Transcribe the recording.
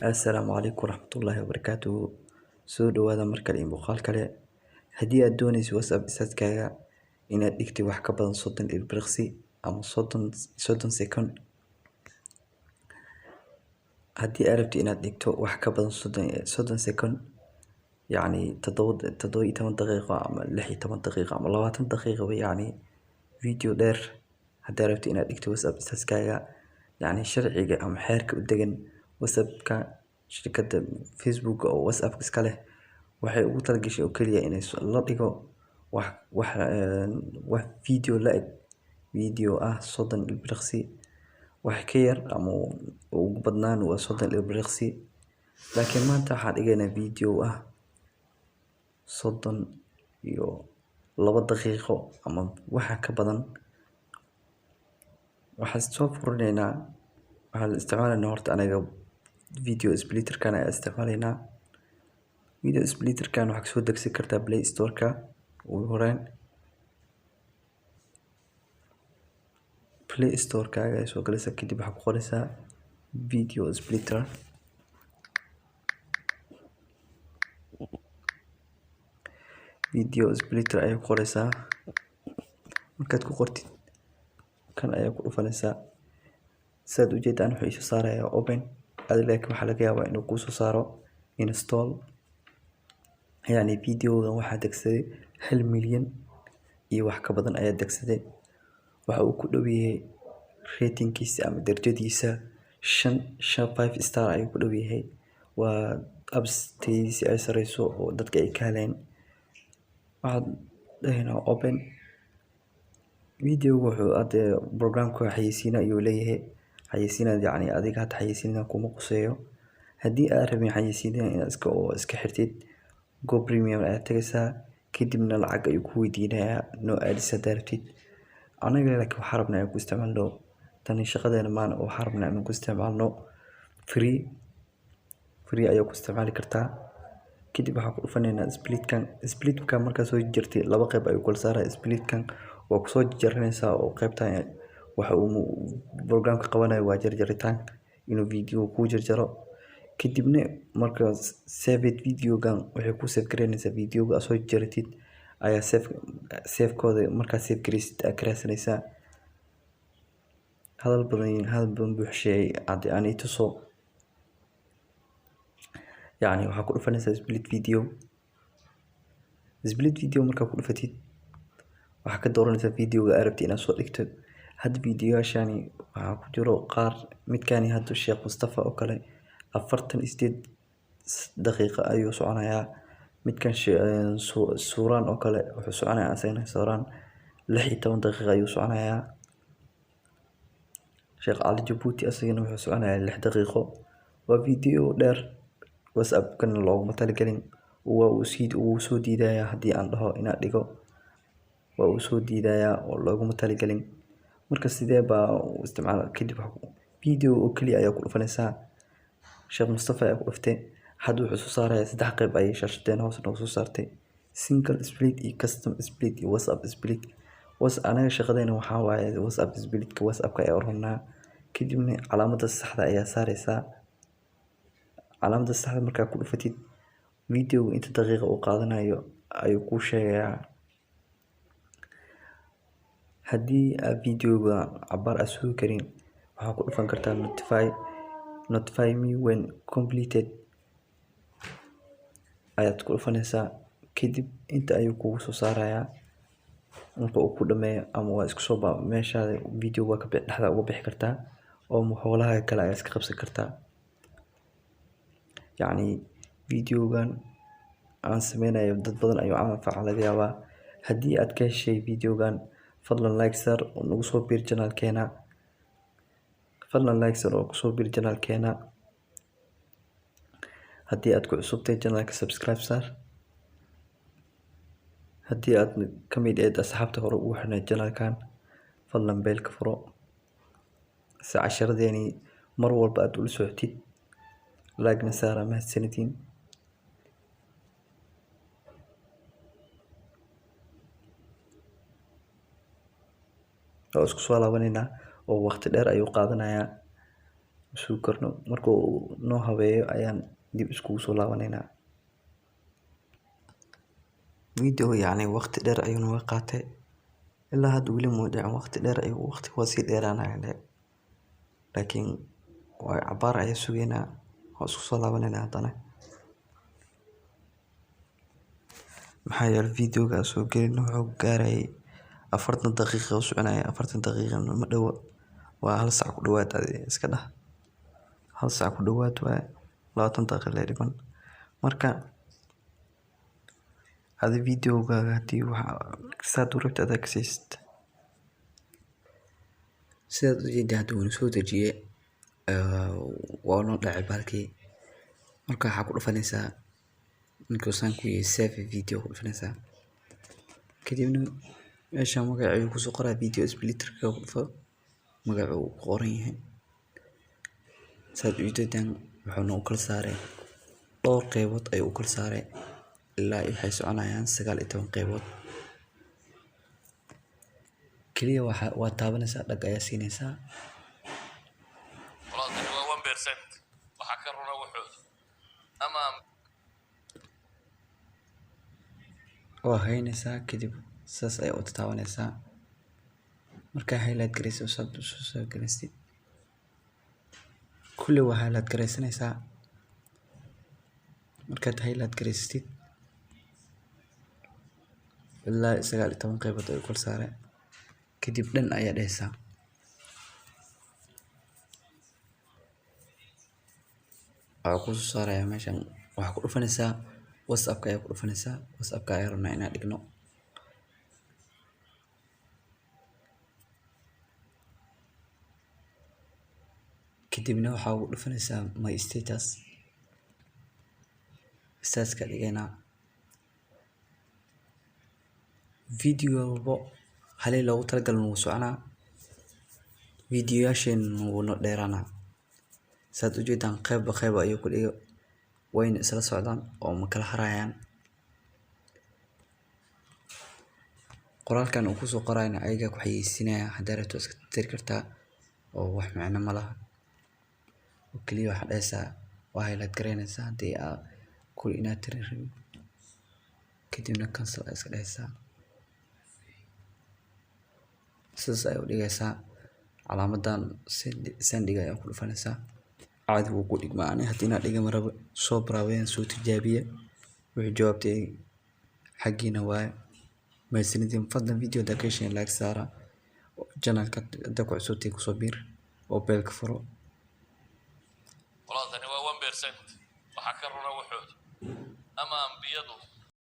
Assalaamu calaykum waraxmatullaahi wabarakaatuhu. Soo dhawaada mar kale iyo muuqaal kale. Haddii aad doonayso WhatsApp status-kaaga inaad dhigtay wax ka badan 30 ilbiriqsi ama 30 second, haddii aad rabtid inaad dhigto wax ka badan 30 second, yacni 17 daqiiqo ama 16 daqiiqo ama 20 daqiiqo, yacni video dheer, haddii aad rabtid inaad dhigto WhatsApp status-kaaga, yacni sharciga ama xeerka u degan WhatsApp-ka, shirkadda Facebook oo WhatsApp iska leh waxay ugu talagashay oo keliya inay la dhigo wax video la eg, video ah 30 ilbiriqsi. Wax ka yar ama ugu badnaan waa 30 ilbiriqsi, laakiin maanta waxaan dhigaynaa video ah 32 daqiiqo ama waxa ka badan. Waxaan soo furinaynaa, waxaan isticmaalaynaa horta anaga video splitter-kan ayaa isticmaalaynaa. Video splitter-kan waxaa kasoo degsan kartaa Play Store-ka ugu horeyn. Play Store-kaaga ayaa soo galaysaa, kadib waxaa ku qoraysaa video splitter. Video splitter ayaa ku qoraysaa. Markaad ku qortid, kan ayaa ku dhufanaysaa. Sidaad ujeedaan, wuxuu isoo saarayaa open. Adiga laakiin waxaa laga yaabaa inuu kuu soo saaro install. Yacni videogan waxaa degsaday 1 milyan iyo wax ka badan ayaa degsaday. Waxa uu ku dhow yahay ratingkiisa ama darajadiisa shan shan, five star ayuu ku dhow yahay. Waa apps tayadiisa ay sareyso oo dadka ay ka heleen. Waxaad dhahaynaa open. Videoga wuxuu hadee programka xayeysiin ayuu leeyahay. Xayeysiinaad, yacni adiga hadda xayeysiinada kuma quseeyo. Haddii aad rabin xayeysiinaha inaad iska xirtid, go premium ayaad tagaysaa, kadibna lacag ayuu ku weydiinayaa no ads haddaad rabtid. Anaga laakiin waxaan rabnaa inaan ku isticmaalno, tani shaqadeena maana, waxaan rabnaa inaan ku isticmaalno free. Free ayaa ku isticmaali kartaa. Kadib waxaan ku dhufanaynaa splitkan. Splitkan markaad soo jartay, laba qayb ayuu kala saaraya. Splitkan waa kusoo jaranaysaa oo qaybtan waxa uu programka qabanayo waa jarjaritaan, inuu video kuu jarjaro. Kadibna marka save videogan waxay ku save gareynaysaa videoga aad soo jaratid ayaa save kooda. Markaad save gareysid aad ka raadsanaysaa. Hadal badan hadal badan buuxshay haddii aan i tuso, yacni waxaa ku dhufanaysaa split video. Split video markaa ku dhufatid, waxaa ka dooranaysaa videoga aad rabtid inaad soo dhigto. Hadda videoyaashani waxaa ku jiro qaar, midkani hadda Sheekh Mustafa oo kale 48 daqiiqo ayuu soconayaa. Midkan Suuraan oo kale wuxuu soconayaa, asagana Suuraan 16 daqiiqo ayuu soconayaa. Sheekh Cali Jabuuti asagana wuxuu soconayaa 6 daqiiqo. Waa video dheer, WhatsApp-kana looguma talagelin. Waa uu sii uu soo diidayaa haddii aan dhaho inaad dhigo, waa uu soo diidayaa oo looguma talagelin. Marka sidee baa u isticmaala? Kadib video oo keliya ayaa ku dhufanaysaa. Sheekh Mustafa ayaa ku dhuftay. Hadda wuxuu soo saarayaa saddex qayb ayay shaashadeena hoos noogu soo saartay: single split iyo custom split iyo WhatsApp split. Anaga shaqadeena waxaa waaye WhatsApp splitka. WhatsApp-ka ayaa rabnaa. Kadibna calaamadda saxda ayaa saaraysaa. Calaamadda saxda markaa ku dhufatid, videoga inta daqiiqa uu qaadanayo ayuu kuu sheegayaa. Haddii aad videoga cabaar aad sugi karin, waxaa ku dhufan kartaa notify me when completed ayaad ku dhufanaysaa. Kadib inta ayuu kugu soo saarayaa marka uu ku dhameeyo, ama waa isku soo meeshaada video waa ka dhexda uga bixi kartaa oo howlaha kale ayaa iska qabsan kartaa. Yacni videogan aan sameynayo dad badan ayuu anfaca laga yaabaa. Haddii aad ka heshay videogan, fadlan like saar oo nagu soo biir channelkeena. Fadlan like saar oo kusoo biir channelkeena. Haddii aad ku cusubtahay channelka, subscribe saar. Haddii aad ka mid ahayd asxaabta hore ugu xirnayd channelkan, fadlan bell-ka furo si casharadeeni mar walba aad ula socotid. Like-na saara. Mahadsanidin. Oo isku soo laabaneynaa oo waqti dheer ayuu qaadanayaa. Sugi karno marka uu noo habeeyo ayaan dib iskugu soo laabaneynaa. Video yacni waqti dheer ayuu naga qaatay, ilaa hadda weli muu dhicin. Waqti dheer ayuu, waqti waa sii dheeraanaya, laakiin waa cabaar ayaa sugeynaa, waa isku soo laabaneynaa haddana. Maxaa yeelay videoga aan soo gelin wuxuu gaarayay 40 daqiiqo u soconaya. 40 daqiiqo ma dhowo, waa 1 saac ku dhawaad. Adi iska dhah 1 saac ku dhawaad waaye, 20 daqiiqo lee dhiman. Marka adi videogaaga hadii waxa saad u rabtid adaa kasaysid. Sidaad ujeedid hadda wuu soo dejiyay, waa noo dhacay bahalkii. Marka waxaa ku dhufanaysaa markuu saan ku yahay, save video ku dhufanaysaa. Kadibna meeshaan magaca ayuu kusoo qoraa, video splitter-ka ku dhufo, magaca uu ku qoran yahay. Saad ujeedaan wuxuu noo kala saaray dhowr qeybood ayuu u kala saaray, ilaa waxay soconayaan 19 qeybood. Kaliya waxa waa taabanaysaa, dhag ayaa siinaysaa. Qoladan waa 1%, waxaa ka runa waxooda ama Waa haynaysaa, kadib saas ayaa u taabanaysaa. Markaa highlight gareyso, saad u soo gareysid kulli waa highlight gareysanaysaa. Markaad highlight gareysatid, ilaa 19 qeybood ayuu kala saaray. Kadib dhan ayaa dhehaysaa. Waxaa kusoo saaraya meeshan, waxaa ku dhufanaysaa WhatsApp-ka ayaa ku dhufanaysaa. WhatsApp-ka ayaa rabnaa inaan dhigno. Kadibna waxaa ugu dhufanaysaa my status, statuska dhigaynaa. Video walbo halii loogu talagalay wuu soconaa, videoyaasheena wuu noo dheeraanaa. Saad ujeedaan qeybba qeyb ayuu ku dhigay, wayna isla socdaan oo ma kala harayaan. Qoraalkan uu kusoo qorayna ayagaa ku xayeysiinaya. Haddaa rabto iska tiri kartaa oo wax micno ma laha. Oo kaliya waxaad dhahaysaa, waa highlight gareynaysaa haddii aad kuli inaad tiri rabin. Kadibna cancel ayaa iska dhahaysaa. Sidaas ayaa u dhigaysaa. Calaamadan sendiga ayaa ku dhufanaysaa, caadi wuu ku dhigmaa. Ani hadda inaan dhiga ma rabo, soo baraaweyn, soo tijaabiya. Wixii jawaabtay xaggiina waaye. Mahadsanidin. Fadlan video haddaa ka hesheen like saara, channelka haddaa ku cusubtahay kusoo biir oo bell-ka furo. Qoladani waa 1%, waxaa ka runa waxooda ama ambiyadu.